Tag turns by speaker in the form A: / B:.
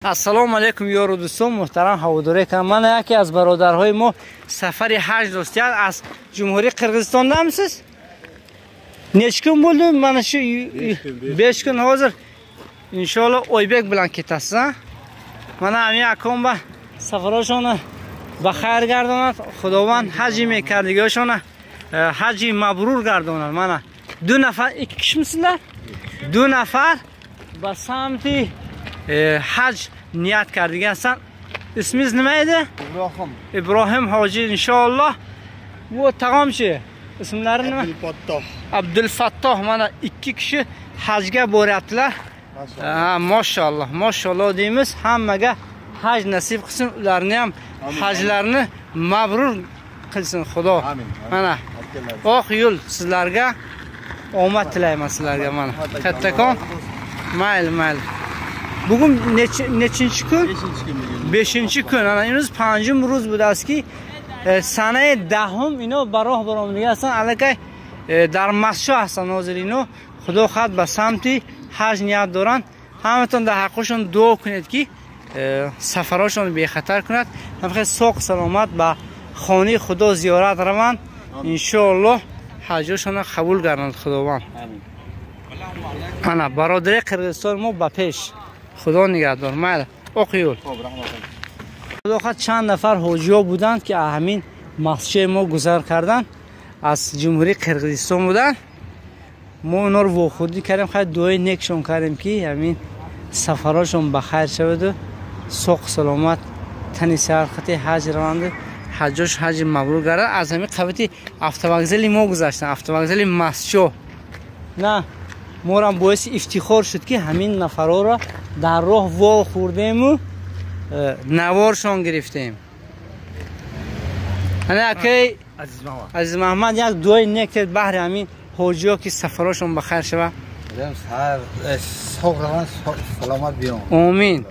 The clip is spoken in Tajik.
A: Ассалому алайкум, ёру дӯстон, муҳтарам ҳаводорӣ кунам. Мана яке аз бародарҳои мо сафари ҳаҷ достияд аз Ҷумҳурии Қирғизистон дамсиз? Necha kun bo'ldi? Mana shu 5 kun hozir inshaalloh Oybek bilan ketasiz, a? Mana ами аком ба сафарашона ба хайр гардонад, Худованд ҳаҷи мекардигиашона ҳаҷи мабрур гардонад. Мана ду нафар, ikki kishimisizlar? Ду нафар ба самти ҳаҷ ният кардигансан. Ismingiz nima edi?
B: Ibrohim.
A: Ibrohim hoji, inshaalloh. Bu tag'omchi? Ismlari nima?
B: Abdulfattoh.
A: Abdulfattoh. Mana ikki kishi hajga boryaptilar. Ha, mashalloh, mashalloh deymiz. Hammaga haj nasib qilsin, ularni ham hajlarini mabrur qilsin Xudo. Mana oq yo'l sizlarga, omad tilayman sizlarga mana. Kattakon. Mayli, mayli. Bugun nechinchi kun? 5-kun. Ana имрӯз панҷум рӯз будааст ки санаи 10 ино ба роҳ баромадига ҳастанд, аллакай дар Масчо ҳастанд ҳозир ино. Худо хоҳад ба самти ҳаҷ ният доранд. Ҳаматон дар ҳаққошон дуо кунед ки сафарашон бехатар кунад, ҳамхел соқ саломат ба хонаи Худо зиёрат раванд. Иншоаллоҳ ҳаҷошонро қабул гардонад Худованд. Ана бародари Қирғизистон мо ба пеш. Худо нигаҳдор. Майли, оқ yo'л. Худо хоҳад чанд нафар ҳоҷиҳо буданд ки ҳамин масҷиди мо гузар карданд, аз Ҷумҳурии Қирғизистон буданд. Мо онҳоро вохӯрдӣ кардем, хайр дуои некшон кардем ки ҳамин сафарашон ба хайр шаваду соқ саломат тани сархати ҳаҷ раванду ҳаҷош ҳаҷи мабрур гардад. Аз ҳамин қабати автовокзали мо гузаштанд, автовокзали Масчо. На морам боиси ифтихор шуд ки ҳамин нафарҳоро дар роҳ вохӯрдему наворшон гирифтем. Ана акай Азиз Маҳмад, як дуои нек тед баҳри ҳамин ҳоҷиҳо ки сафарашон ба хайр шавад.
B: Соғ раванд, саломат биён.
A: Омин.